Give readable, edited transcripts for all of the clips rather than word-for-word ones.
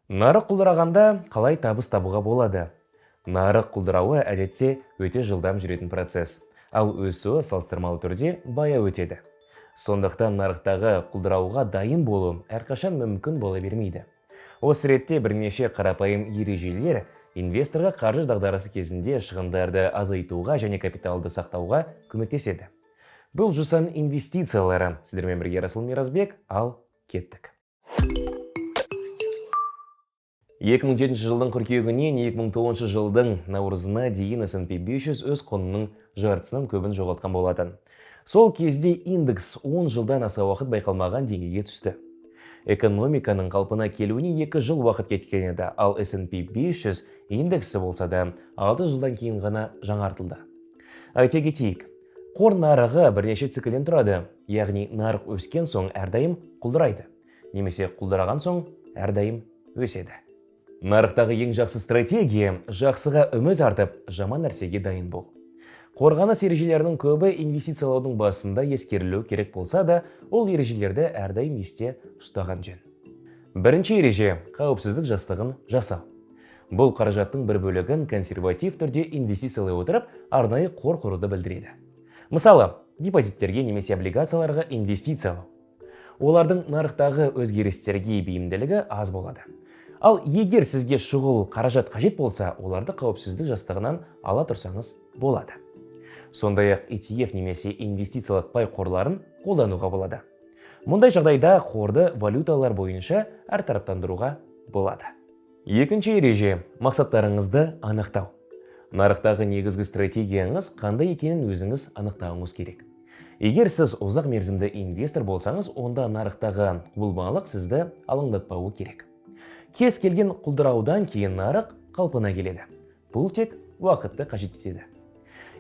Нарық құлдырағанда қалай табыс табуға болады? Нарық құлдырауы әдетте өте жылдам жүретін процесс, ал өсуі салыстырмалы түрде баяу өтеді. Сондықтан нарықтағы құлдырауға дайын болу әрқашан мүмкін бола бермейді. Осы ретте бірнеше қарапайым ережелер инвесторға қаржы дағдарысы кезінде шығындарды азайтуға және капиталды сақтауға көмектеседі. Бұл «Жусан инвестициялары». Сіздермен бірге Расул Миразбек, ал кеттік. 2007 жылдың қыркүйегінен 2009 жылдың наурызына дейін S&P 500 өз құнының жартысынан көбін жоғалтқан болатын. Сол кезде индекс 10 жылдан аса уақыт байқалмаған деңгейге түсті. Экономиканың қалпына келуіне 2 жыл уақыт кеткен еді, ал S&P 500 индексі болса да 6 жылдан кейін ғана жаңартылды. Айта кетейік, қор нарығы бірнеше циклден тұрады, яғни нарық өскен соң әрдайым құлдырайды, немесе құлдыраған соң әрдайым өседі. Нарықтағы ең жақсы стратегия – жақсыға үміт артып, жаман нәрсеге дайын бол. Қорғаныс ережелерінің көбі инвестициялаудың басында ескерілуі керек болса да, ол ережелерді әрдайым есте ұстаған жөн. Бірінші ереже – қауіпсіздік жастығын жасау. Бұл қаражаттың бір бөлігін консерватив түрде инвестициялай отырып, арнайы қор құруды білдіреді. Мысалы, депозиттерге немесе облигацияларға инвестициялау. Олардың нарықтағы өзгерістерге бейімділігі аз болады. Ал егер сізге шұғыл қаражат қажет болса, оларды қауіпсіздік жастығынан ала тұрсаңыз болады. Сондай-ақ ETF немесе инвестициялық пай қорларын қолдануға болады. Мұндай жағдайда қорды валюталар бойынша әртараптандыруға болады. Екінші ереже – мақсаттарыңызды анықтау. Нарықтағы негізгі стратегияңыз қандай екенін өзіңіз анықтауыңыз керек. Егер сіз ұзақ мерзімді инвестор болсаңыз, онда нарықтағы құбылмалық сізді алаңдатпауы керек. Кез келген құлдыраудан кейін нарық қалпына келеді. Бұл тек уақытты қажет етеді.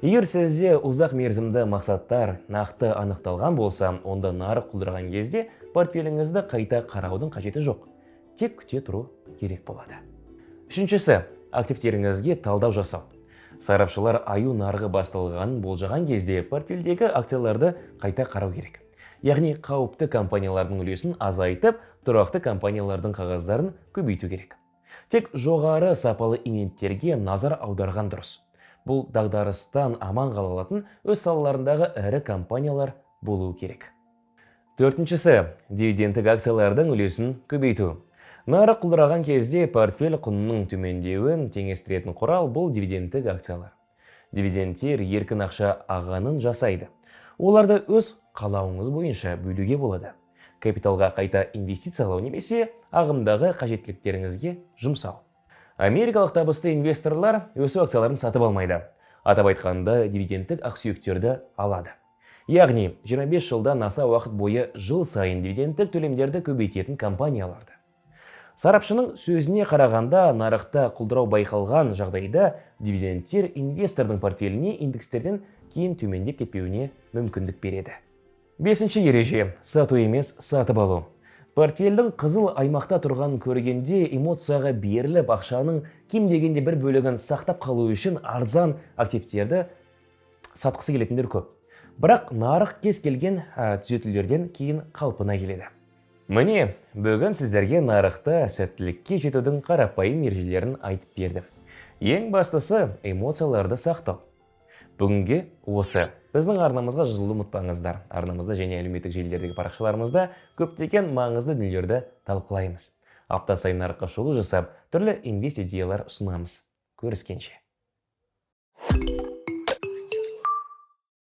Егер сізде ұзақ мерзімді мақсаттар нақты анықталған болса, онда нарық құлдыраған кезде портфеліңізді қайта қараудың қажеті жоқ. Тек күте тұру керек болады. Үшіншісі – активтеріңізге талдау жасау. Сарапшылар аю нарығы басталғанын болжаған кезде портфельдегі акцияларды қайта қарау керек. Яғни қауіпті компаниялардың үлесін азайтып, тұрақты компаниялардың қағаздарын көбейту керек. Тек жоғары сапалы эмитенттерге назар аударған дұрыс. Бұл дағдарыстан аман қала алатын өз салаларындағы ірі компаниялар болуы керек. Төртіншісі – дивидендтік акциялардың үлесін көбейту. Нарық құлдыраған кезде портфель құнының төмендеуін теңестіретін құрал – бұл дивидендтік акциялар. Дивидендтер еркін ақша ағынын жасайды. Оларды өз қалауыңыз бойынша бөлуге болады. Капиталға қайта инвестициялау немесе ағымдағы қажеттіліктеріңізге жұмсау. Америкалық табысты инвесторлар өсу акцияларын сатып алмайды. Атап айтқанда, дивидендтік ақсүйектерді алады. Яғни 25 жылдан аса уақыт бойы жыл сайын дивидендтік төлемдерді көбейтетін компанияларды. Сарапшының сөзіне қарағанда, нарықта құлдырау байқалған жағдайда дивидендтер инвестордың портфеліне индекстерден кейін төмендеп кетпеуіне мүмкіндік береді. Бесінші ереже – сату емес, сатып алу. Портфельдің қызыл аймақта тұрғанын көргенде эмоцияға беріліп, ақшаның кем дегенде бір бөлігін сақтап қалу үшін арзан активтерді сатқысы келетіндер көп. Бірақ нарық кез келген түзетулерден кейін қалпына келеді. Міне, бүгін сіздерге нарықта сәттілікке жетудің қарапайым ережелерін айтып бердім. Ең бастысы – эмоцияларды сақтау. Бүгінге осы. Біздің арнамызға жазылуды ұмытпаңыздар. Арнамызда және әлеуметтік желілердегі парақшаларымызда көптеген маңызды дүниелерді талқылаймыз. Апта сайын нарыққа шолу жасап, түрлі инвест идеялар ұсынамыз. Көріскенше.